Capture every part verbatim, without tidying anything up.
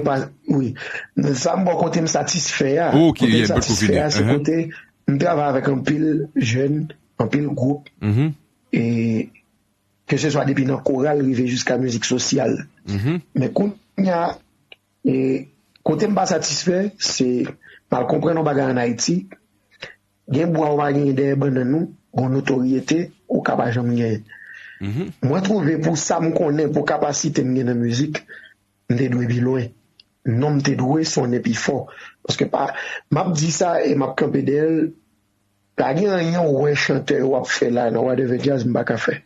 pa, wi. Sa m bò kote m satisfè a. Ok, kote m yeah, satisfè a, se kote m travay avèk anpil jèn, anpil gwoup. E ke se swa depi nan koral rive jiska mizik sosyal. Men kounye a, e, kote m pa satisfè, se m al konprann yon bagay ann Ayiti, gen bwa ou pa genyen dèyè bannann ou, gon notoryete ou ka pa janm genyen. Mwen twouve pou sa m konnen, pou kapasite m gen nan mizik, m te dwe pi lwen. Non m te dwe sonnen pi fò. Paske pa, m ap di sa e m ap kanpe dèyè l, pa gen anyen ou wè chantè yo ap fè la nan Wadèvè Djaz m pa ka fè.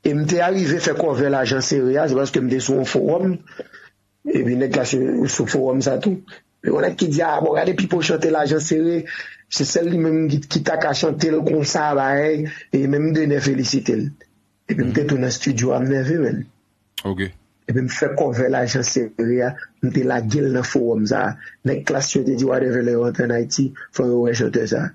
E m te arive fè kòvè Lajan Sere a, se paske m te sou yon fowòm, epi nèg la sou, sou fowòm sa tou. Gen yon nèg ki di, a, bon, gade Pipo chante Lajan Sere, se sèl li menm ki, ki ta ka chante l konsa, bagay, e menm Dener felisite l. Epi m te tou nan estidyo a, m nève, menn. Ok. Epi m fè kòvè Lajan Sere a, m te lage l nan fowòm sa a. Nèg Klass yo te di, whatever, lè yo antre ann Ayiti, fò yo wè chantè sa a.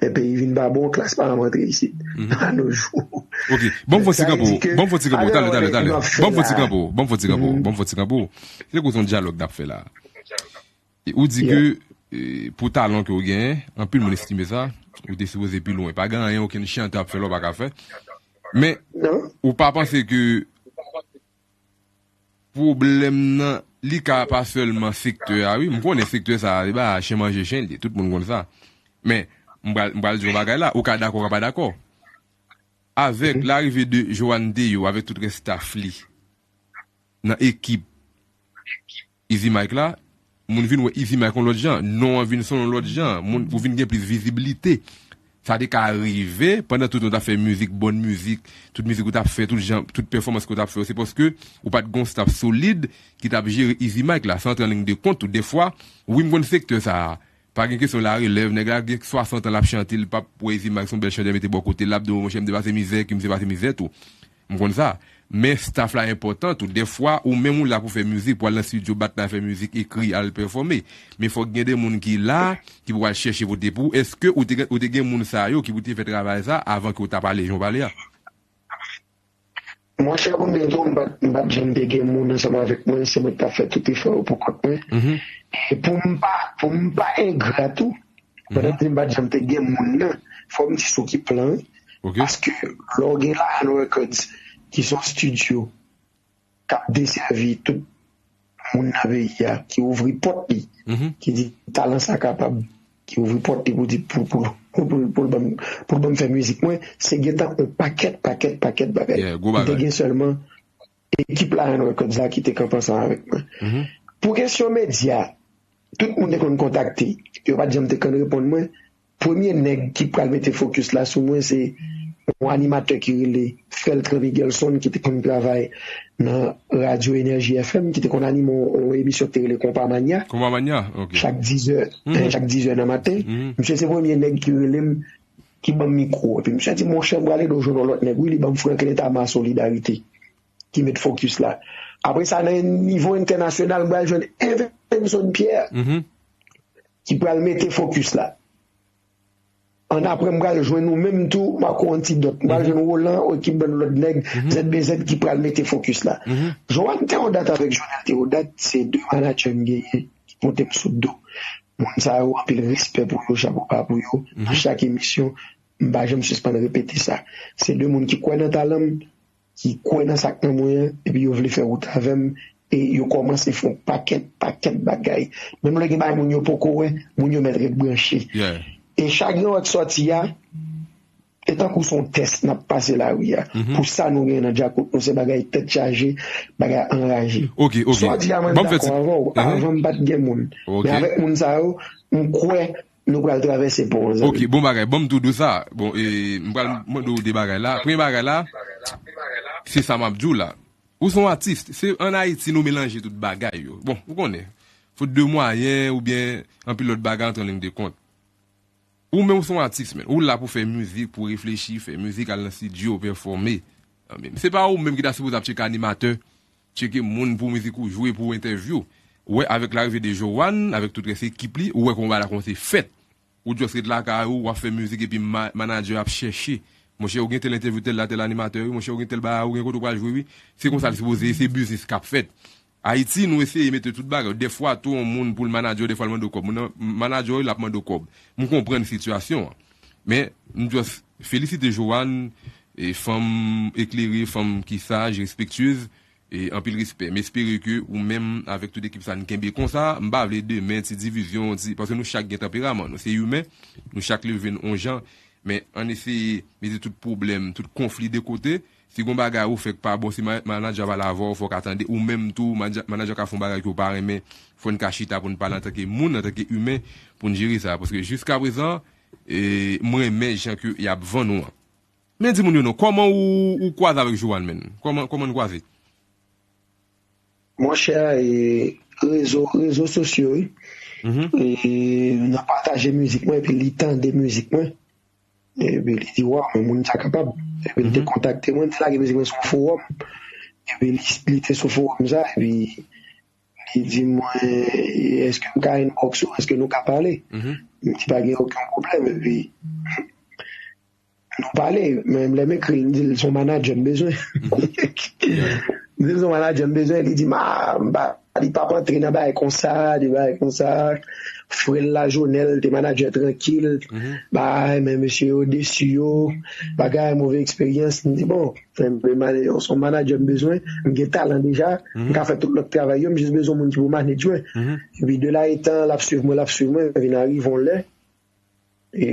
Men peyi vin pa bon, Klass pa janm antre isit. A nos jours. Ok. Ban m fè yon ti kanpo. Ban m fè yon ti kanpo. Talè, talè, talè. Ban m fè yon ti kanpo. Ban m fè yon ti kanpo. Ban m fè yon ti kanpo. Se kote yon dyalòg n ap fè la. E ou di ke, e, pou talan ke w genyen, anpil moun estime sa, ou te sipoze pi lwen. Pa gen anyen okenn chantè ap fè la w pa ka fè. Men, ou pa panse ke pwoblèm nan, li ka pa sèlman sektè a, wi. M konnen sektè sa a, se pa chen manje chen li ye, tout moun konn sa. Men, m pral, m pral di yon bagay la, ou ka dakò, ou ka pa dakò. Avèk larive de Johan Deyo, avèk tout rès staff li, nan ekip Easy Mike la, moun vin wè Easy Mike yon lòt jan, non an vin sonn yon lòt jan, moun, ou vin gen plis vizibilite. Sa te ka rive, pandan tout tan w t ap fè mizik, bòn mizik, tout mizik ou t ap fè, tout jan, tout pèfòmans ke w t ap fè yo, se paske ou pa t gen yon staff solid ki t ap jere Easy Mike la, san antre an liy de kont tou. Dèfwa, wi, m konn sektè sa a. Pa gen kesyon larelèv, nèg la gen swasant an l ap chante, li p ap wè Easy Mike se yon bèl chantè, mete bò kote l, l ap di, o monchè, m te pase mizè, ki m te pase mizè tou. M konn sa. Men staff la enpòtan tou. Dèfwa, ou menm ou la pou fè mizik, pou al nan estidyo, bat la fè mizik, ekri, al pèfòme. Men fòk gen de moun ki la, ki pou al chèche pote pou ou. Èske ou te gen, ou te gen moun sa yo ki pou te fè travay sa avan ke w ta pale jan w pale a? Monchè, pou m te di w, m pa t, m pa t janm te gen moun ansanm avèk mwen, se mwen ki t ap fè tout efò yo pou kont mwen. E pou m pa, pou m pa engra tou, pandan m di m pa t janm te gen moun nan, fò m di sou ki plan, wi. Paske lè w gen Lion Records, ki se yon estidyo k ap desèvi tout moun nan peyi a, ki ouvri pòt li, ki di talan sa kapab, ki ouvri pòt li pou di, pou, pou, pou, pou, pou l ban m, pou l ban m fè mizik mwen, se gentan yon pakèt, pakèt, pakèt bagay. M te gen sèlman ekip Lion Records la ki te kanpe ansanm avèk mwen. Pou kesyon medya, tout moun te konn kontakte, yo pa t janm te konn reponn mwen. Premye nèg ki pral mete fokis la sou mwen, se yon animatè ki rele Feltran Miguelson, ki te konn travay nan Radyo Enèji F M, ki te konn anime yon, yon emisyon ki te rele Konpa Manya. Konpa Manya, ok. Chak diz è, chak diz è nan maten. Misye se premye nèg ki rele m, ki ban m mikwo. Epi misye di, monchè, m pral ede w jwenn yon lòt nèg. Wi, li ban m Franklin Tama Solidarite, ki met fokis la. Apre sa, nan nivo entènasyonal, m pral jwenn Evenson Pierre, ki pral mete fokis la. Annapre, m pral jwenn ou menm tou, Marco Antidote. M pral jwenn Roland, ekip bann lòt nèg, Z B Z ki pral mete fokis la. Johan Theodat avèk Jonel Theodat, se de manadjè m genyen ki monte m sou do. Moun sa yo, anpil respè pou yo, chapo ba pou yo. Nan chak emisyon, m pa janm sispann repete sa. Se de moun ki kwè nan talan m, ki kwè nan sa k nan mwen an, epi yo vle fè wout avè m, e yo kòmanse fè yon pakèt, pakèt bagay. Menm lè gen bagay moun yo poko wè, moun yo mèt ret branche. E chak yon lòt sòti a, e tankou se yon tès n ap pase lari a. Pou sa nou gen nan djakout nou, se bagay tèt chaje, bagay anraje. Sa w di a, mwen dakò avè w, avan m pa t gen moun. Men avèk moun sa yo, m kwè nou pral travèse pon an, zanmi. Ok, bon bagay. Ban m tou di w sa. Bon, e, m pral mande w de bagay la. Premye bagay la, se sa m ap di w la. Ou se yon atis. Se ann Ayiti nou melanje tout bagay yo. Bon, ou konnen. Fout de mwayen oubyen anpil lòt bagay antre an liy de kont. Ou menm ou se yon atis, men. Ou la pou fè mizik, pou reflechi, fè mizik, al nan estidyo, pèfòme. Se pa ou menm ki ta sipoze ap tcheke animatè, tcheke moun pou mizik ou jwe, pou entèvyou. Ou wè, avèk larive de Johan, avèk tout rès ekip li, ou wè kòman bagay la kòmanse fèt. Ou just ret lakay ou, w ap fè mizik epi ma-, manadjè ap chèche Monchè, ou gen tèl entèvyou, tèl la, tèl animatè, wi, monchè, ou gen tèl bagay, ou gen kote w pral jwe, wi. Se konsa l sipoze ye, se biznis k ap fèt. Ayiti, nou eseye mete tout bagay. Dèfwa, tou yon moun pou l manadje w, dèfwa l mande w kòb. Moun nan manadje w, l ap mande w kòb. M konprann sitiyasyon an. Men, m just felisite Joanne, e fanm eklere, fanm ki saj, respektyez, e anpil respè. M espere ke ou menm avèk tout ekip sa n kenbe konsa. M pa vle demen ti divizyon, ti, paske nou chak gen tanperaman. Nou se imen, nou chak leve n on jan. Men ann eseye mete tout pwoblèm, tout konfli de kote. Si gon bagay ou fè k pa bon, si ma- manadjè a pale avè w, fò w ka tande. Ou menm tou, manadjè manadjè a ka fè yon bagay ke w pa renmen, fò n ka chita pou n pale antanke moun, antanke imen, pou n jere sa. Paske jiskaprezan, e, m renmen jan ke y ap vann ou an. Men di moun yo non, kòman ou, ou kwaze avèk Joanne, menn? Kòman, kòman n kwaze? Monchè, e, rezo, rezo sosyo, wi. E, n ap pataje mizik mwen, epi li tande mizik mwen. Epi li di, waw, men moun sa kapab. Epi li te kontakte mwen, m te lage mizik mwen sou fowòm. Epi li, li te sou fowòm sa, epi li di mwen, èske m ka inbox ou, èske nou ka pale? M di, pa gen okenn pwoblèm, epi nou pale, men lè m ekri l, m di l se yon manadjè m bezwen. M di l se yon manadjè m bezwen, li di m a, m pa, li p ap antre nan bagay konsa, de bagay konsa. Frè l la, Jonèl, te manadjè trankil, bay, men mesye yo desi yo, bagay, move eksperyans. M di, bon, se yon manadjè m bezwen, m gen talan deja, m ka fè tout lòt travay yo, m jis bezwen moun ki pou manage mwen. Epi de la etan, l ap swiv mwen, l ap swiv mwen, vin arive yon lè, e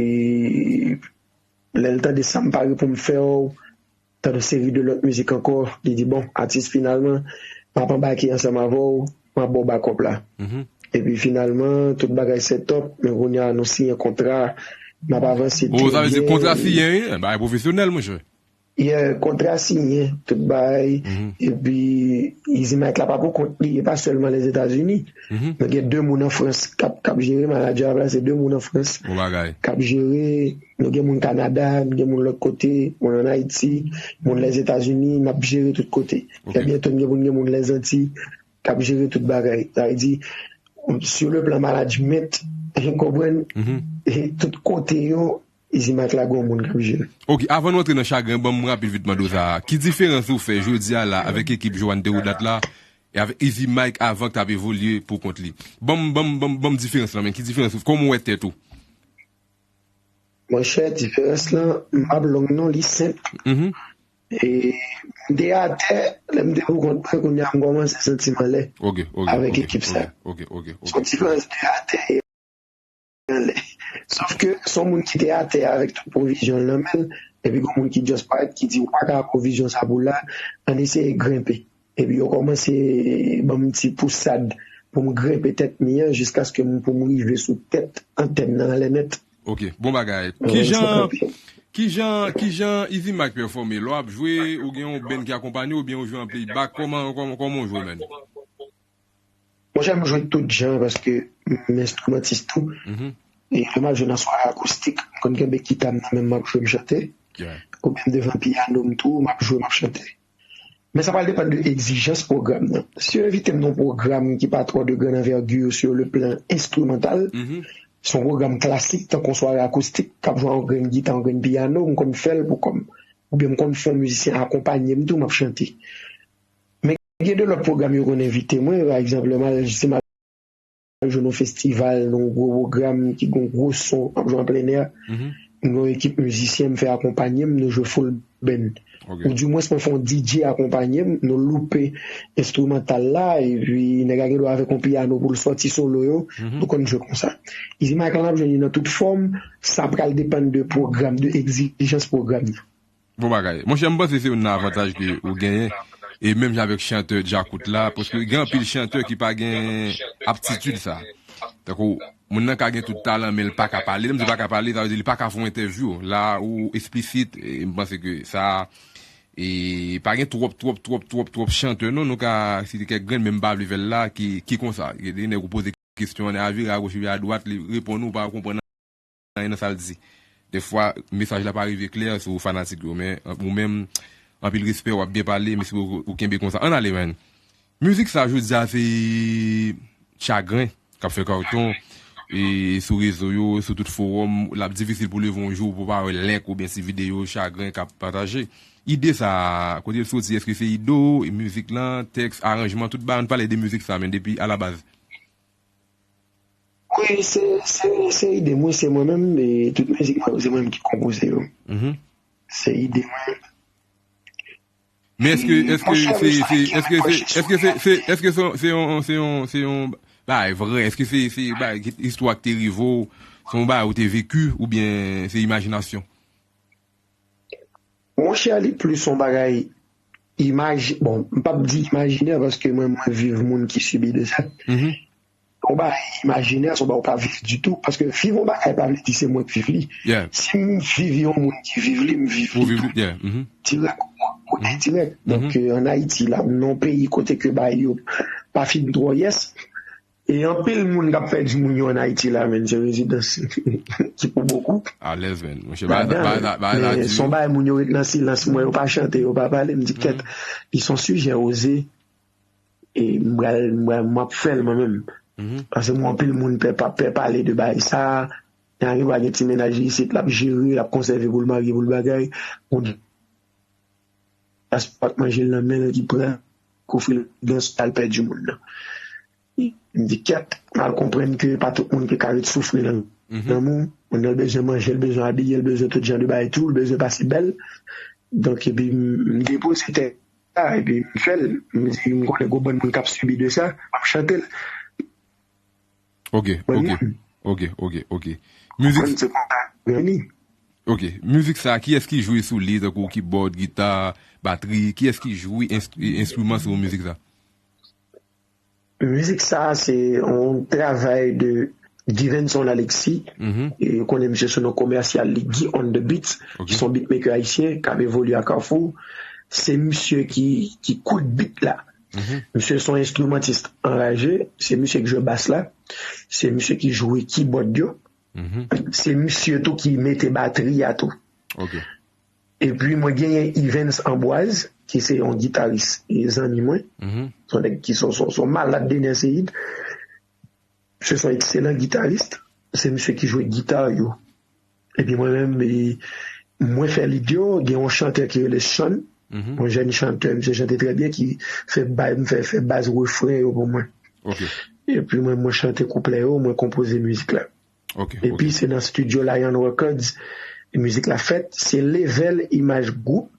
lè l tande sa m pare pou m fè w, tande yon seri de lòt mizik ankò, li di, bon, atis finalman, m ap anbake ansanm avè w, m ap ba w bakòp la. Epi finalman, tout bagay set up, men kounye a nou siyen kontra, n ap avanse trè byen. O, sa vle di kontra siyen, wi, bagay pwofesyonèl, monchè. Yeah, kontra siyen, tout bagay. Epi, Easy Mike la pa pou kont li, e pa sèlman Lèzetazini. Nou gen de moun an Frans k ap, k ap jere, manadjè a plase de moun an Frans k ap jere. Nou gen moun Kanada, nou gen moun lòt kote, moun ann Ayiti, moun Lèzetazini, n ap jere tout kote. Trè byento, n gen moun, gen moun Lèzanti k ap jere tout bagay. Sa vle di, sur le plan management, konprann, tout kote yo, Easy Mike la gen yon moun k ap jere. Ok, avan nou antre nan chagren, ban m rapid vit mande w sa a. Ki diferans ou fè jodi a la avèk ekip Joanne Derodat la e avèk Easy Mike avan k t ap evolye pou kont li? Ban m, ban m, ban m, ban m diferans lan, men ki diferans ou, kòman w wè tèt ou? Monchè, diferans lan, m p ap long non, li senp. E, m te atè, lè m te pou kont mwen, kounye a m kòmanse santi m anlè avèk ekip sa. Se yon diferans de atè e anlè. Sòf ke se yon moun ki te atè avèk tout pwovizyon l nan men l, epi gen yon moun ki just parèt ki di ou pa ka pwovizyon sa pou la, ann eseye grenpe. Epi yo kòmanse ban m ti pousad pou m grenpe tèt mi an jiskaske m pou m rive sou tèt antèn nan anlè nèt. Ok, bon bagay. Kijan kijan kijan Easy Mike pèfòme? Lè w ap jwe, ou gen yon band ki akonpanye w oubyen ou jwe an playback? Kòman kòman kòman w jwe, man? Monchè, m jwe tout jan paske m enstrimantis tou. E lè m ap jwe nan sware akoustik, m konn kenbe kita m nan men m, m ap jwe, m chante. Oubyen m devan pyano m tou, m ap jwe, m ap chante. Men sa pral depann de egzijans pwogram nan. Si yo envite m nan yon pwogram ki pa twò de grande envergure sur le plan instrumental, se yon pwogram klasik, tankou yon sware akoustik, k ap jwe yon grenn gita, yon grenn pyano, m konn fè l pou kò m. Oubyen m konn fè yon mizisyen akonpanye m tou, m ap chante. Men gen de lòt pwogram yo konn envite mwen, pa egzanp, lè m al, si m al jwe nan yon festival, nan yon gwo pwogram ki gen yon gwo son, m ap jwe an plenè, m gen yon ekip mizisyen m fè akonpanye m, nou jwe full band. Ou dimwens mwen fè yon D J akonpanye m, nou loupe enstrimantal la, epi nèg la gen dwa avèk yon pyano pou l sòti solo yo, nou konn jwe konsa. Easy Mike la n ap jwenn li nan tout fòm, sa pral depann de pwogram, de egzijans pwogram nan. Bon bagay. Monchè, m panse se youn nan avantaj ke ou genyen. E menm jan avèk chantè djakout la, paske gen anpil chantè ki pa gen aptitid sa. Tankou, moun nan ka gen tout talan, men l pa ka pale. Lè m di pa ka pale, sa vle di li pa ka fè yon entèvyou. La ou eksplisit, e m panse ke sa, e pa gen twòp, twòp, twòp, twòp, twòp chantè, non, nou ka site kèk grenn, men m pa vle fè l la, ki, ki konsa. Gen de nèg ou poze kesyon, nèg a vire agoch, vire adwat, li reponn ou, ou pa konprann anyen nan sa l di. Dèfwa, mesaj la pa rive klè sou fanatik yo, men ou menm, anpil respè, w ap byen pale, mèsi pou ou kenbe konsa. Ann ale, man. Mizik sa, jodi a, se chagren k ap fè kawton. e sou rezo yo, sou tout fowòm, l ap difisil pou leve yon jou pou pa wè link oubyen ti videyo chagren k ap pataje. Ide sa a, kote l soti? Èske se ide w, mizik lan, tèks, aranjman, tout bagay? Ann pale de mizik sa a, men depi alabaz. Wi, se, se, se ide m, wi, se mwen menm, e tout mizik mwen yo, se mwen menm ki konpoze yo. Se ide mwen. Men èske, èske se, se, èske se, èske se, se, èske se, se yon, se yon, se yon bagay vrè? Èske se, se bagay, istwa ki te rive w, se yon bagay ou te veki, oubyen se imajinasyon? Monchè, li plis yon bagay imaj, bon, m p ap di imajinè paske mwen, mwen viv moun ki sibi de sa. Yon bagay imajinè, se yon bagay ou pa viv ditou. Paske viv yon bagay pa vle di se mwen k viv li. Si m viv yon moun ki viv li, m viv li tou. Dirèk, ou konnen dirèk. Donk, ann Ayiti la, m nan yon peyi kote ke bagay yo pa fin twò yès. E anpil moun k ap pèdi moun yo ann Ayiti la, menn, se rezidans ki pou bokou. Alèz, menn. Monchè, bagay la, bagay la, bagay la di wi. Men se yon bagay moun yo ret nan silans, m wè yo pa chante, yo pa pale, m di kèt, li se yon sijè oze. E m pral, m pral, m ap fè l mwen menm. Paske m wè anpil moun pè, pa, pè pale de bagay sa. Gen anpil, gen ti mennaj isit, l ap jere, l ap konsève pou l marye, pou l bagay. Moun paspò ak manje l nan men l ki pran, k ofri l dans, al pèdi moun nan. M di kèt, m al konprann ke pa tout moun ki ka ret soufri nan lanmou. Moun nan bezwen manje, l bezwen abiye, l bezwen tout jan de bagay tou, l bezwen pase bèl. Donk, epi m depoze tèks la, epi m fè l. M di, m konnen gon bann moun k ap sibi de sa, m ap chante l. Ok, ok, ok, ok, ok. Mizik. Ok, mizik sa, kiyès ki jwe sou li, tankou kibòd, gita, batri, kiyès ki jwe enstriman sou mizik sa? Mizik sa, se yon travay de Givenson Alexis, e yo konnen misye sou non komèsyal li, Guy on the Beats, ki se yon beatmaker ayisyen, k ap evolye a Kafou. Se misye ki, ki koud beat la. Misye se yon enstrimantis anraje, se misye ki jwe bas la, se misye ki jwe kibòd yo, se misye tou ki mete batri a tou. Epi mwen genyen Evens Amboise, ki se yon gitaris e zanmi mwen, se yon nèg ki se yon, se yon, se yon malad de nèseyid. Misye se yon ekselan gitaris, se misye ki jwe gita yo. Epi mwen menm, e, mwen fè lead yo, gen yon chantè ki rele Sean, yon jèn chantè, misye chante trè byen, ki fè bay, fè, fè baz refren yo pou mwen. Epi mwen, mwen chante kouplè yo, mwen konpoze mizik la. Epi se nan studio Lion Records mizik la fèt, se Level Image Group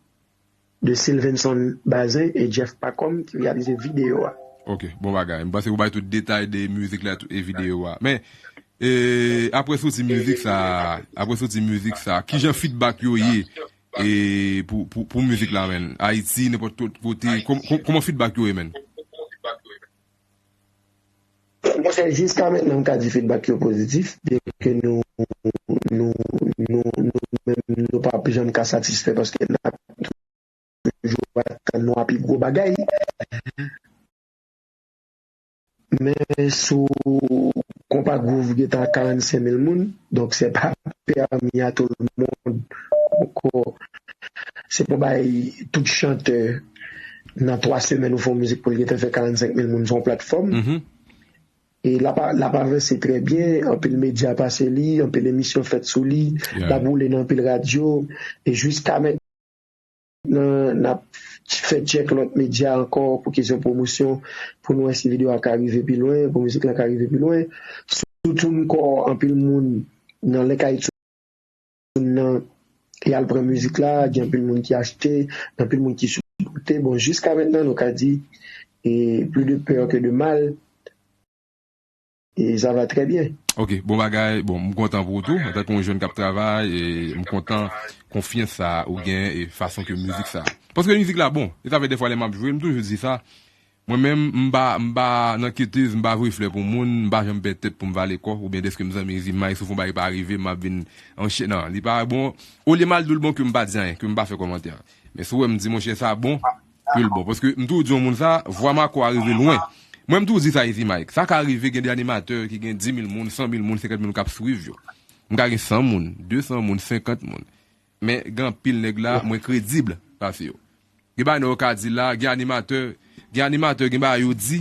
de Sylvenson Bazin e Jeff Pacom ki reyalize videyo a. Ok, bon bagay. M panse ou bay tout detay de mizik la e videyo a. Men, e, apre soti mizik sa, apre soti mizik sa, kijan feedback yo ye e pou, pou, pou mizik la, menn? Ayiti, nenpòt kote, kòman feedback yo ye, menn? Monchè, jiska mentnan, m ka di feedback yo pozitif, byenke nou, nou, nou, nou menm, nou p ap janm ka satisfè paske n ap toujou atann yon pi gwo bagay. Men sou Konpa Groove gentan karannsenk mil moun, donk se pa pèmi a tou le mond ankò. Se pou bay tout chantè nan twa semèn ou fè yon mizik pou l gentan fè karannsenk mil moun sou yon platfòm. E l ap, l ap avanse trè byen, anpil medya pase li, anpil emisyon fèt sou li, l ap woule nan anpil radyo, e jiska mentnan, n ap fè tchèk lòt medya ankò pou kesyon pwomosyon, pou n wè si videyo a ka rive pi lwen, pou mizik la ka rive pi lwen. Si w tou ankò, anpil moun nan lèk Ayiti nan, y al pran mizik la, gen anpil moun ki achte, gen anpil moun ki sipote. Bon, jiska mentnan, nou ka di, e, plus de peur que de mal, e ça va très bien. Ok, bon bagay. Bon, m kontan pou ou tou, antanke yon jèn k ap travay, e m kontan konfyans sa ou gen e fason ke mizik sa. Paske mizik la bon, e sa fè defwa lè m ap jwe, m toujou di sa, mwen menm, m pa, m pa nan ketez, m pa voye flè pou moun, m pa janm pèd tèt pou m vale kò, oubyen dèske m zanmi Easy Mike, si w fè yon bagay pa rive, m ap vin anchè, non, li pa bon. Olye m al di w l bon ke m pa di anyen, ke m pa fè kòmantè. Men si w wè m di, monchè, sa bon, ke l bon. Paske m toujou di yon moun sa, vwa Marco a rive lwen. Mwen, m toujou di sa, Easy Mike. Sa ka rive, gen de animatè ki gen dis mil moun, san mil moun, senkant mil moun k ap swiv yo. M ka gen san moun, de san moun, senkant moun. Men gen anpil nèg la, mwen kredib pase yo. Gen bagay yo ka di la, gen animatè, gen animatè, gen bagay yo di,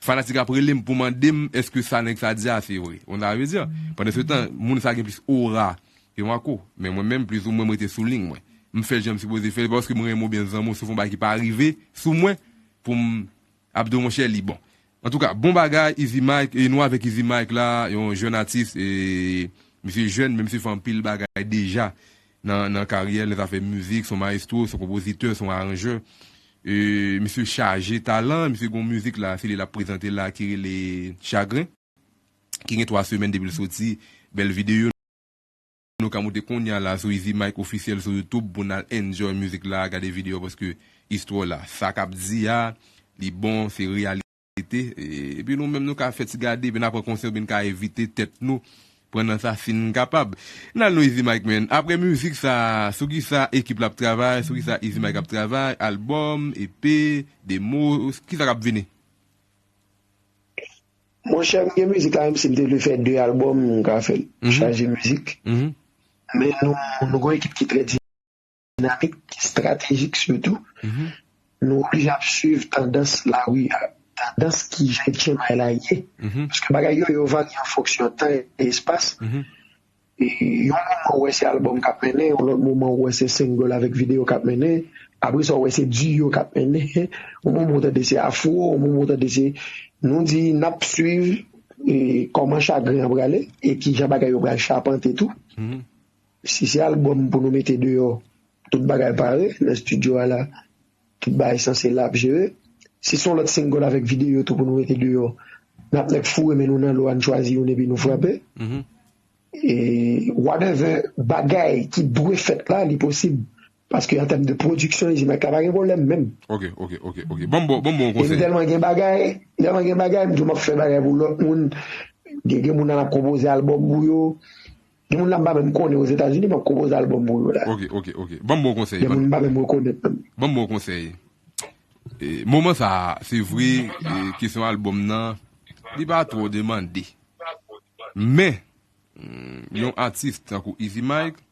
Fanatik ap rele m pou mande m èske sa nèg sa di a se vre. Ou konn sa vle di? Pandan se tan, moun sa gen plis ora ke Marco. Men mwen menm, plizoumwen, mwen rete sou liy mwen. M fè l jan m sipoze fè l, pa paske mwen renmen w oubyen zanmi w, si w fè yon bagay ki pa rive sou mwen, pou m ap di w, monchè, li bon. Antouka, bon bagay, Easy Mike, e nou avèk Easy Mike la, yon jèn atis, e misye jèn, men misye fè anpil bagay deja nan, nan karyè l, nan zafè mizik, se yon mayestwo, se yon konpozitè, se yon aranjè. E, misye chaje talan, misye gon mizik la, se li l ap prezante la ki rele Chagren, ki gen twa semèn depi l soti, bèl videyo. Nou ka moute kounye a la sou Easy Mike Officiel sou YouTube pou n al enjoy mizik la, gade videyo paske istwa la, sa k ap di a, li bon, se reyalite. E, epi nou menm nou ka fè ti gade, epi n a pran konsèy, epi n ka evite tèt nou pran nan sa si n kapab. N al nou Easy Mike, man. Apre mizik sa, sou ki sa ekip la ap travay, sou ki sa Easy Mike ap travay, albòm, E P, demo, ki sa k ap vini? Monchè, m gen mizik la, menm si m te vle fè de albòm, m ka fè l. Chaje mizik. Men nou, nou gen yon ekip ki trè dinamik, ki estratejik sitou. Nou oblije ap swiv tandans lari a, tandans ki jan etchenmay la ye. Paske bagay yo, yo varye an fonksyon tan e espas. E, yon moman ou wè se albòm k ap mennen, yon lòt moman ou wè se single avèk videyo k ap mennen, apre sa ou wè se duo k ap mennen, yon moman ou tande se afro, yon moman ou tande se, nou di n ap swiv e, kòman Chagren an prale e kijan bagay yo pral chapante tou. Si se albòm pou nou mete deyò, tout bagay pare nan estidyo a la, tout bagay sanse la ap jere. Si se yon lòt single avèk videyo tou pou nou mete deyò, n ap nèk foure men nou nan lo a, n chwazi youn epi nou frape. E whatever bagay ki dwe fèt la, li posib. Paske an tèm de pwodiksyon, Easy Mike la pa gen pwoblèm menm. Ok, ok, ok, ok. Ban m ba w, ban m ba w yon konsèy. E m tèlman gen bagay, m tèlman gen bagay, m di w m ap fè bagay pou lòt moun. Gen, gen moun la m ap konpoze albòm pou yo. Gen moun la m pa menm konnen Ozetazini, m ap konpoze albòm pou yo la. Ok, ok, ok. Ban m ba w yon konsèy. Gen moun m pa menm rekonèt menm. Ban m ba w yon konsèy. E, moman sa a, se vre, e, kesyon albòm nan, li pa twò demande. Men, mm, yon atis tankou Easy Mike,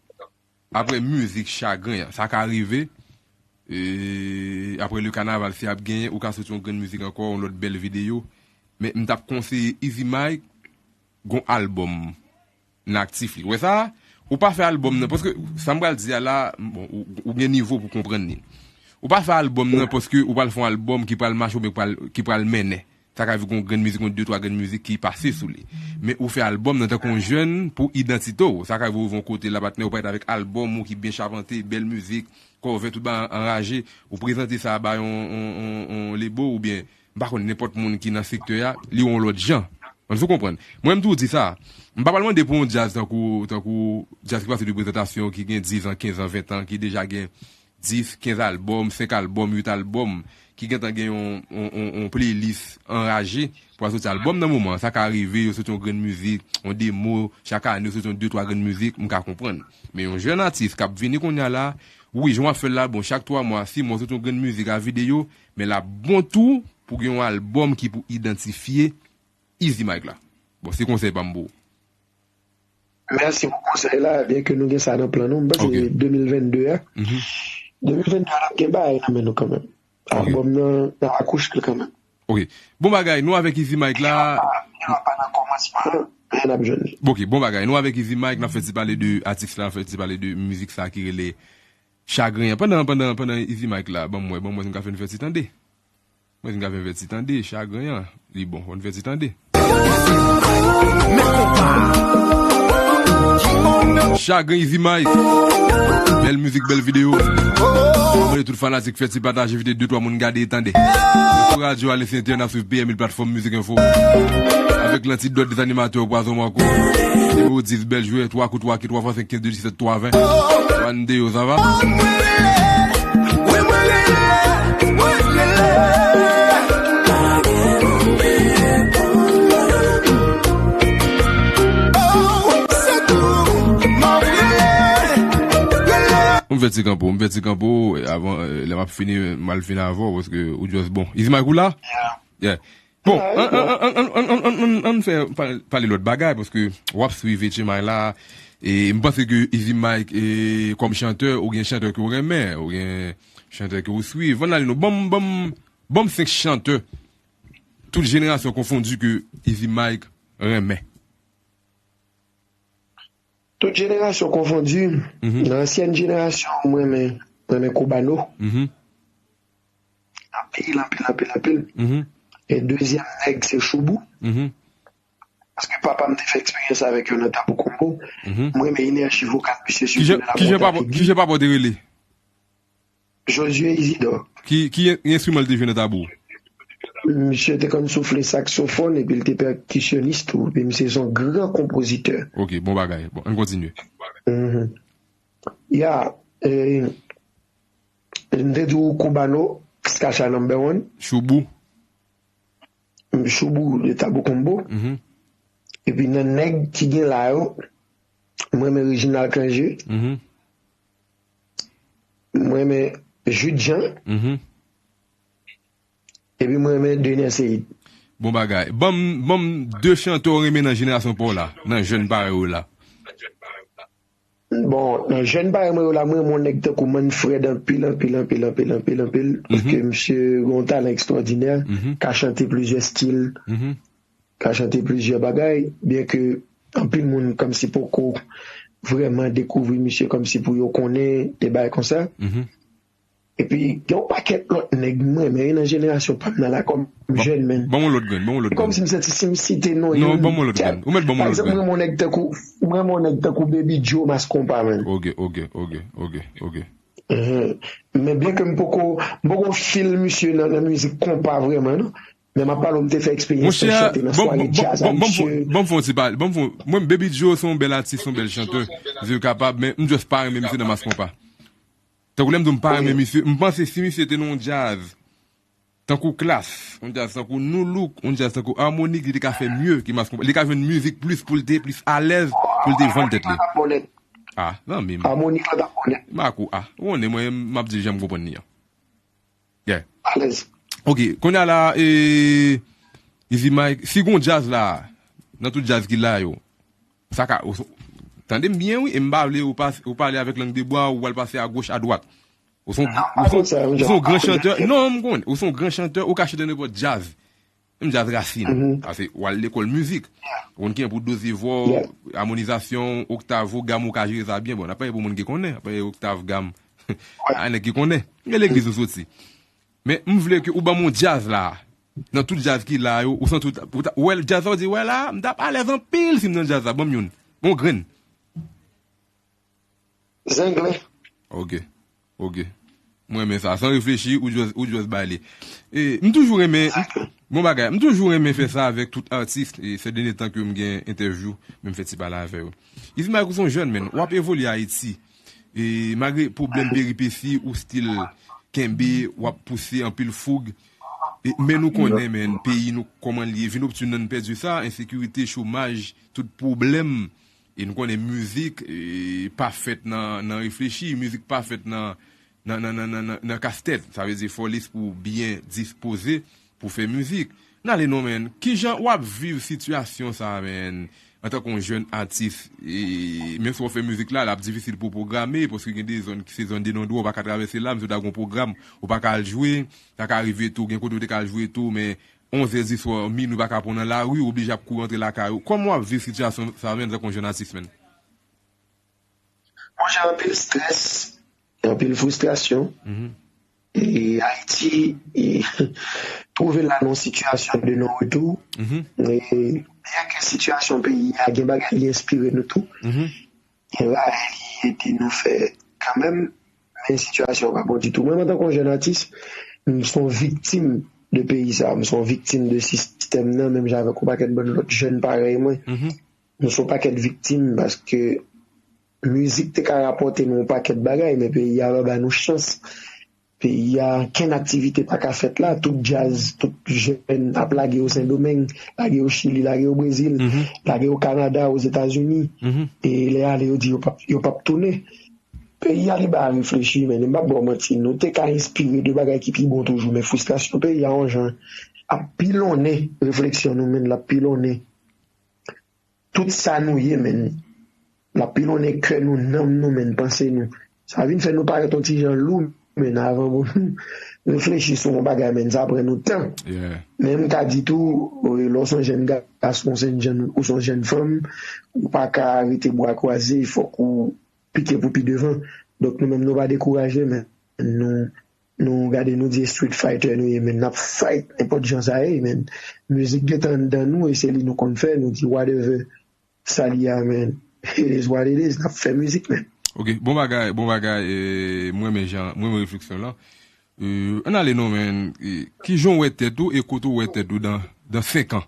apre mizik Chagren an, sa ka rive, e, apre le kanaval, si ap genyen, ou ka soti yon grenn mizik ankò, yon lòt bèl videyo. Men m t ap konseye Easy Mike, gon albòm nan aktif li. Ou wè sa? Ou pa fè albòm nan, paske sa m pral di a la, bon, ou, ou gen nivo pou konprann li. Ou pa fè albòm nan paske ou pral fè yon albòm ki pral mache oubyen ki pral, ki pral mennen. Sa ka rive gon grenn mizik, gon de, twa grenn mizik ki pase sou li. Men ou fè albòm nan tankou yon jèn pou idantite w. Sa ka rive ou rive yon kote la, patnè, ou parèt avèk albòm ou ki byen chapante, bèl mizik, kòve, tout bagay anraje. Ou prezante sa ba yon, yon, yon, yon lebo oubyen, m pa konn, nenpòt moun ki nan sektè a, li wè yon lòt jan. Èske w konprann? Mwen, m toujou di sa. M pa pral mande pou yon djaz tankou, tankou djaz ki pase de prezantasyon, ki gen diz an, kenz an, ven an, ki deja gen dis, kenz albòm, senk albòm, uit albòm, ki gentan gen yon, yon, yon, yon playlist anraje pou al soti albòm nan moman an. Sa ka rive, yo soti yon grenn mizik, yon demo, chak ane, yo soti yon de, twa grenn mizik, m ka konprann. Men yon jèn atis k ap vini kounye a la, wi, jan w ap fè l la, bon, chak twa mwa, sis mwa, w soti yon grenn mizik a videyo, men l ap bon tou pou gen yon albòm ki pou idantifye Easy Mike la. Bon, se konsèy pa m pou ou. Mèsi pou konsèy la, byen ke nou gen sa nan plan nou. M panse de mil venn de a. De mil venn de a, n ap gen bagay nan men nou kanmenm. Albòm nan, n ap akouche l kanmenm. Ok. Bon bagay, nou avèk Easy Mike la. Li pa nan kòmansman an, men n ap jwenn li. Ok, bon bagay, nou avèk Easy Mike, n ap fè ti pale de atis la, n ap fè ti pale de mizik sa ki rele Chagren an. Pandan, pandan, pandan Easy Mike la, ban m wè, ban m wè si m ka fè n fè ti tande. Mwen vin ka fè ti tande, Chagren an, li bon, fò n fè ti tande. Chagren Easy Mike. Bèl mizik, bèl videyo. Mwen tout fanatik fè ti pataje, envite de twa moun gade e tande. Sou radyo Alens Entè, n ap swiv P M mil platfòm Mizik Enfo. Avèk lantidòt dèzanimatè Pwazon Marco. Nimewo dis, bèl jwè, twa kou twa ki twa fwa senk kenz de disèt twa ven. Wan de yo, sa va? M fè ti kanpo, m fè ti kanpo, e, avan, e, lè m ap fini, m al fini avè w, paske ou just bon. Easy Mike ou la? Yeah. Bon, an, an, an, an fè pale, pale lòt bagay, paske w ap swiv H M I la, e m panse ke Easy Mike, e, kòm chantè, ou gen chantè ke w renmen, ou gen chantè ke w swiv. Ann ale non, ban m, ban m, ban m senk chantè Tout jenerasyon konfondi ke Easy Mike renmen? Tout jenerasyon konfondi, nan ansyèn jenerasyon, mwen renmen, mwen renmen Kobano. Anpil, anpil, anpil, anpil. E dezyèm nèg, se Choubou. Paske papa m te fè eksperyans avèk yo nan Tabou Konbo. Mwen renmen enèji vokal misye, sitou nan la Montagne. Kijan papa w te rele? Josué Isidore. Ki, ki enstriman l te jwe nan Tabou? Misye te konn soufle saksofòn epi l te pèkisyonis tou. Epi misye se yon gran konpozitè. Ok, bon bagay. Bon, ann kontinye. Ya, eh, m te di w Kobano, Skacha number one. Choubou. Choubou de Tabou Konbo. Epi nan nèg ki gen la yo, mwen renmen Reginald Cangé. Mwen renmen Jude Jean. Epi mwen renmen Dener Seid. Bon bagay. Ban m, ban m de chantè w renmen nan jenerasyon pa w la, nan jèn parèy ou la. Bon, nan jèn parèy mwen yo la, mwen renmen yon nèg tankou Manfred anpil, anpil, anpil, anpil, anpil, anpil, paske misye gen yon talan ekstwòdinè, ka chante plizyè stil, ka chante plizyè bagay, byen ke anpil moun kòmsi poko vrèman dekouvri misye kòmsi pou yo konnen de bagay konsa. Epi, gen yon pakèt lòt nèg mwen renmen nan jenerasyon pa m nan la kòm jèn, men. Ban m yon lòt grenn, ban m yon lòt grenn. Kòmsi m santi si m site non youn. Non, ban m yon lòt grenn. Ou mèt ban m yon lòt grenn. Pa egzanp, mwen renmen yon nèg tankou, mwen renmen yon nèg tankou Baby Joe Mass Konpa, man. Ok, ok, ok, ok, ok. Men byen ke m poko, m poko fil misye nan, nan mizik konpa vrèman, non. Men m ap pale w, m te fè eksperyans chante nan sware djaz a misye. Ban m fè yon ti pale, ban m fè yon, mwen, Baby Joe se yon bèl atis, se yon bèl chantè. Misye kapab, men m just pa renmen misye nan Mass Konpa. Tankou lè m di w m pa renmen misye, m panse si misye te nan yon djaz tankou Klass, yon djaz tankou Nu Look, yon djaz tankou Harmonik, li te ka fè mye ke Mass Konpa. Li ka jwenn mizik plis pou l te plis alèz, pou l te vann tèt li. Ah, zanmi m. Harmonik la t ap konnen. M ak ou, ah. Ou konnen mwen, m ap di jan m konprann li an. Yeah. Alèz. Ok, kounye a la, e, Easy Mike, si gon djaz la, nan tout djaz ki la yo, sa ka, ou, tande m byen wi, e m pa vle ou, pas, ou pale avèk lang de bwa, ou al pase a goch, a dwat. Ou se yon, ou se yon, ou se yon gran chantè. Non, m konnen. Ou se yon gran chantè, ou ka chante nenpòt djaz. Menm djaz rasin. Paske w al lekòl mizik. Ou konn kijan pou doze vwa w, amonizasyon, oktav ou, gam ou ka jere sa byen. Bon, n ap pale pou moun ki konnen, n ap pale oktav, gam. A nèg ki konnen. Gen legliz ou soti. Men m vle ke ou ban m yon djaz la. Nan tout djaz ki la yo, ou santi ou ta, ou ta, ou wè djaz la, ou di, wè la, m t ap alèz anpil si m nan djaz la, ban m youn. Bon grenn. Zenglen. Ok. Ok. Mwen renmen sa. San reflechi, ou just, ou just bay li. E, m toujou renmen, bon bagay, m toujou renmen fè sa avèk tout atis, e, se dènye tan ke m gen entèvyou, men m fè ti pale avè yo. Easy Mike, ou se yon jèn, men w ap evolye Ayiti. E, malgre pwoblèm, peripesi, ou still kenbe, w ap pouse anpil foug. E, men nou konnen, men, peyi nou, kòman l ye, vin optin nan pèdi sa, ensekirite, chomaj, tout pwoblèm. E nou konnen mizik, e, pa fèt nan, nan reflechi, mizik pa fèt nan, nan, nan, nan, nan, nan, nan kastèt. Sa vle di fò lespri w byen dispoze pou fè mizik. N ale non, men. Kijan w ap viv sitiyasyon sa a, men, antanke yon jèn atis, e, menm si w ap fè mizik la, l ap difisil pou w pwograme, paske gen de zòn ki se zòn de non dwa, ou pa ka travèse la, menm si w ta gen yon pwogram, ou pa ka al jwe, sa ka rive tou, gen kote w te ka al jwe tou, men onz è di swa, minwi pa ka pran w nan lari, ou oblije ap kouri antre lakay ou. Kòman w ap viv sitiyasyon sa a, men, antanke yon jèn atis, men? Monchè, anpil strès, anpil fristrasyon. E Ayiti, e, twouve l la nan yon sitiyasyon de non retou. E byen ke sitiyasyon peyi a, gen bagay li enspire nou tou. Gen bagay li ede nou fè kanmenm, men sitiyasyon pa bon ditou. Mwen, antanke yon jèn atis, m se yon viktim de peyi sa. M se yon viktim de sistèm nan, menm jan avèk yon pakèt bann lòt jèn parèy mwen. Nou se yon pakèt viktim paske mizik te ka rapòte nou yon pakèt bagay, men peyi a pa ba nou chans. Peyi a, kenn aktivite pa ka fèt la. Tout djaz, tout jèn ap lage yo Sendomeng, lage yo Chili, lage yo Brezil, lage yo Kanada, Ozetazini. E lè y ale, yo di yo p ap, yo p ap tounen. Peyi a, li ba reflechi, men m p ap ba w manti. Nou te ka enspire de bagay ki pi bon toujou, men fristrasyon peyi a, yon jan, ap pilonnen refleksyon nou, men l ap pilonnen tout sa nou ye, men. L ap pilonnen kè nou, nanm nou, men, panse nou. Sa vin fè nou parèt yon ti jan lou, men, avan bon. reflechi sou yon bagay, men sa pran nou tan. Men m ka di tou, lè w se yon jèn gason, se yon jèn, ou se yon jèn fanm, ou pa ka rete bra kwaze, fòk ou pike pou pi devan. Donk nou menm nou pa dekouraje, men nou, nou gade, nou di street fighter nou ye, men n ap fight nenpòt jan sa ye, men mizik gentan anndan nou e se li nou konn fè, nou di whatever sa li a, men it is what it is, n ap fè mizik, men. Ok, bon bagay, bon bagay, e, mwen renmen jan, mwen renmen refleksyon lan. E, ann ale non, men, e, ki jan w wè tèt ou e kote w wè tèt ou dan, dan senk an?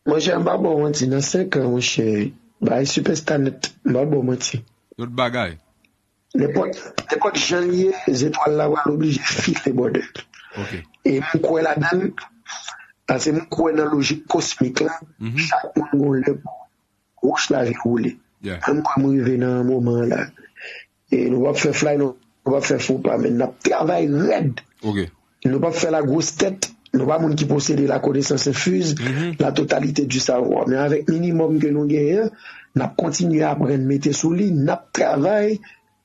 Monchè, m pa ba w manti, nan senk an, monchè, bagay sipèsta nèt, m pa ba w manti. Lòt bagay. Nenpòt, nenpòt jan l ye, zetwal la pral oblije file, brother. E m kwè ladan l, paske m kwè nan lojik kosmik la, chak moun gon lè pou wòch la vin woule. An m kwè m rive nan moman an la. E nou p ap fè fly, nou p ap fè fopa, men n ap travay rèd. Nou p ap fè la gwos tèt, nou pa moun ki posede la connaissance infuse, la totalité du savoir. Men avèk minimòm ke nou genyen an, n ap kontinye aprann, mete sou li, n ap travay,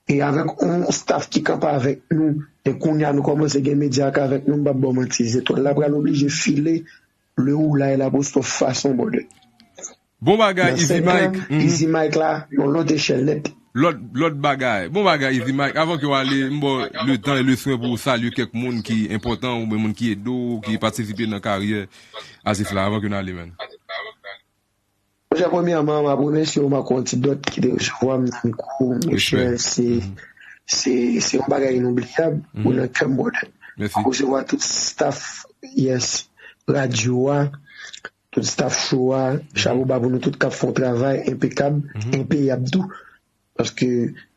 e avèk yon staff ki kanpe avèk nou, e kounye a nou kòmanse gen medya k avèk nou, m p ap ba w manti, zetwal la pral oblije file, le ou la e la posto fason, brother. Bon bagay, Easy Mike. Easy Mike la, yon lòt echèl nèt. Lòt, lòt bagay. Bon bagay, Easy Mike. Avan ke w ale, m ba w le tan e le swen pou w salye kèk moun ki enpòtan oubyen moun ki ede w, ki patisipe nan karyè atis la, avan ke n ale, man. Monchè, premyèman, m ap remèsye w, m ap fè yon ti dòt ki te resevwa m nan mikwo w, monchè, se, se, se yon bagay inoubliyab, ou nan kè m, brother. M ap resevwa tout staff, yes, radyo a, tout staff show a, chapo ba pou nou tout k ap fè yon travay enpekab, enpeyab tou. Paske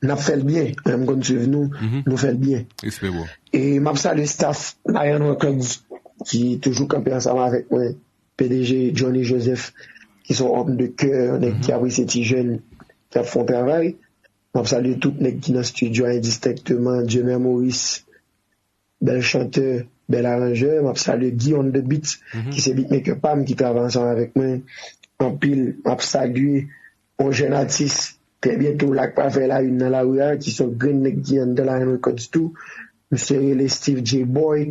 n ap fè l byen. Mwen menm m konn swiv nou, nou fè l byen. Respè, bro. E m ap salye staff Lion Records ki toujou kanpe ansanm avèk mwen, P D G Johnny Joseph, ki se yon homme de cœur, yon nèg ki apresye ti jèn, ki ap fè yon travay. M ap salye tout nèg ki nan estidyo a endistenkteman, Dieumè Maurice, bèl chantè, bèl aranjè. M ap salye Guy on the Beat, ki se beatmaker pa m, ki travay ansanm avèk mwen anpil. M ap salye yon jèn atis, trè byento la, k pral fè la une nan lari a, ki se yon grenn nèg ki anndan Lion Records tou. Misye rele Steve J Boy.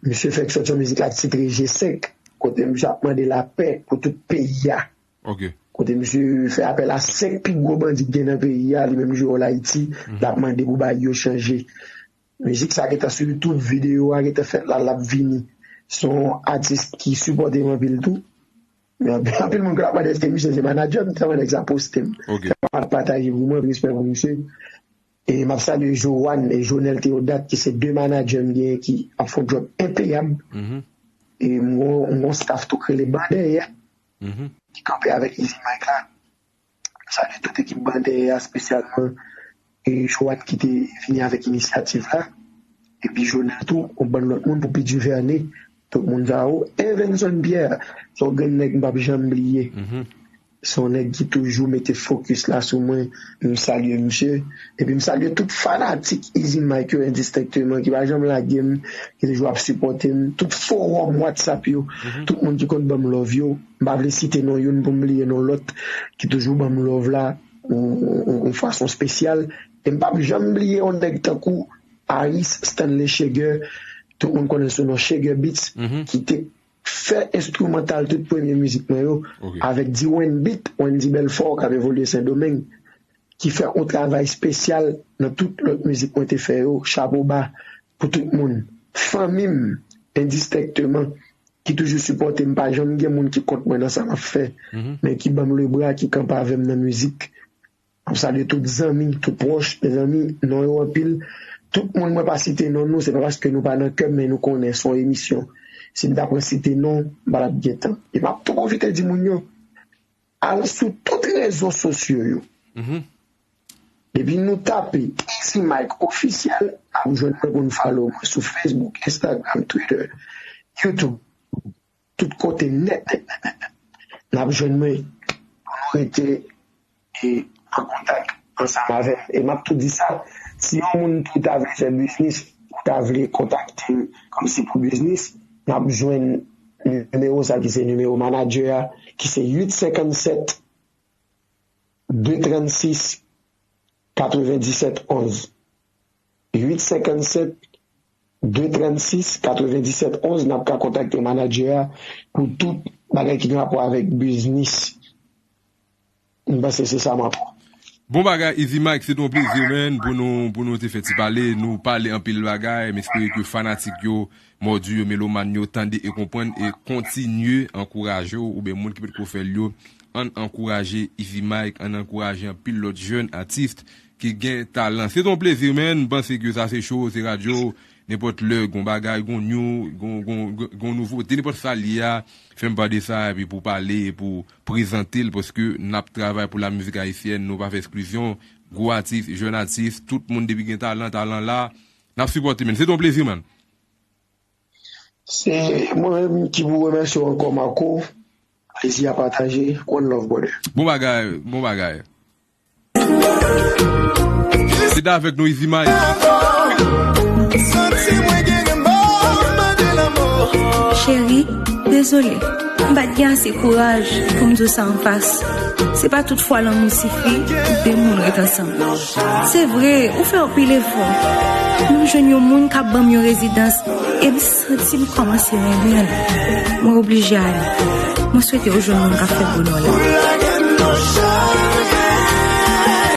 Misye fèk sòti yon mizik la titre G senk, kote misye ap mande lapè pou tout peyi a. Kote misye fè apèl a senk pi gwo bandi k gen nan peyi a, li menm jwe wòl Ayiti, l ap mande pou bagay yo chanje. Mizik sa gentan sou YouTube, videyo a gentan fèt la, l ap vini. Se yon atis ki sipòte m anpil tou. Anpil moun k ap mande èske misye se manadjè m, tèlman nèg sa poste m, tèlman l pataje pou mwen, respè pou misye. E m ap salye Joanne e Jonel Théodat, ki se de manadjè m genyen ki ap fè yon djòb enpeyab. E m gon, m gon staff tou k rele Bandèyè, ki kanpe avèk Easy Mike la. M salye tout ekip Bandèyè a, espesyalman e Joanne ki te vini avèk inisyativ la. Epi Jonel tou, yon bann lòt moun pou Pi Duvernay. Tout moun sa yo. Evenson Pierre, se yon grenn nèg m p ap janm bliye. Se yon nèg ki toujou mete fokis la sou mwen. M salye misye. Epi m salye tout fanatik Easy Mike yo endistenkteman, ki pa janm lage m, ki toujou ap sipòte m. Tout fowòm WhatsApp yo, tout moun ki konn ban m love yo. M pa vle site non youn pou m bliye non lòt, ki toujou ban m love la yon, yon, yon fason espesyal. E m p ap janm bliye yon nèg tankou Aris Stanley Cheger, tout moun konnen sou non Cheger Beats, ki te fè enstrimantal tout premye mizik mwen yo, avèk D-Wen Beat, Wendy Belfort, k ap evolye Sendomeng, ki fè yon travay espesyal nan tout lòt mizik mwen te fè yo. Chapo ba pou tout moun. Fanmi m, endistenkteman, ki toujou sipòte m, pa janm gen moun ki kont mwen nan sa m ap fè, men ki ban m lebra, ki kanpe avè m nan mizik. M ap salye tout zanmi, tout pwòch, mezanmi, non yo anpil. Tout moun mwen pa site non nou, se pa paske nou pa nan kè m, men nou konnen se yon emisyon. Si m ta pran site non, m pa t ap gen tan. E m ap tou pwofite di moun yo, al sou tout rezo sosyo yo. Depi nou tape Easy Mike Officiel, n ap jwenn mwen pou n follow mwen sou Facebook, Instagram, Twitter, YouTube, tout kote nèt, nèt, nèt, nèt, nèt. N ap jwenn mwen pou nou rete e an kontak ansanm avè m. E m ap tou di sa, si yon moun tou ta vle fè biznis, ou ta vle kontakte m kòmsi pou biznis, n ap jwenn nimewo sa ki se nimewo manadjè a, ki se uit senkannsèt, de trannsis, katrevendisèt, onz. uit senkannsèt de trannsis katrevenndisèt onz, n ap ka kontakte manadjè a pou tout bagay ki gen rapò avèk biznis. M panse se sa m ap. Bon bagay, Easy Mike, se te yon plezi, man, pou nou, pou nou te fè ti pale. Nou pale anpil bagay, m espere ke fanatik yo, mòdi yo, melomàn yo, tande e konprann e kontinye ankouraje w, oubyen moun ki potko fè l yo, ann ankouraje Easy Mike, ann ankouraje anpil lòt jèn atis ki gen talan. Se te yon plezi, man. M panse ke sa se show, se radyo. Nenpòt lè, gon bagay, gon new, gon, gon, gon, gon nouvote, nenpòt sa l ye a, fè m pa de sa, epi pou pale, pou prezante l, paske n ap travay pou lamizik ayisyèn, nou pa fè eksklizyon, gwo atis, jèn atis, tout moun depi gen talan, talan la, n ap sipòte, man. Se te yon plezi, man. Se mwen menm ki pou remèsye w ankò, Marco. Plezi a pataje. One love, brother. Bon bagay, bon bagay. Se te avèk nou, Easy Mike. Cheri, dezole, m pa t gen ase kouraj pou m di w sa anfas. Se pa tout fwa lanmou sifi pou de moun ret ansanm. Se vre, ou fè anpil efò, men m jwenn yon moun k ap ban m yon rezidans e m santi m kòmanse renmen l. Mwen oblije ale. Mwen swete w jwenn moun k ap fè bonè w la.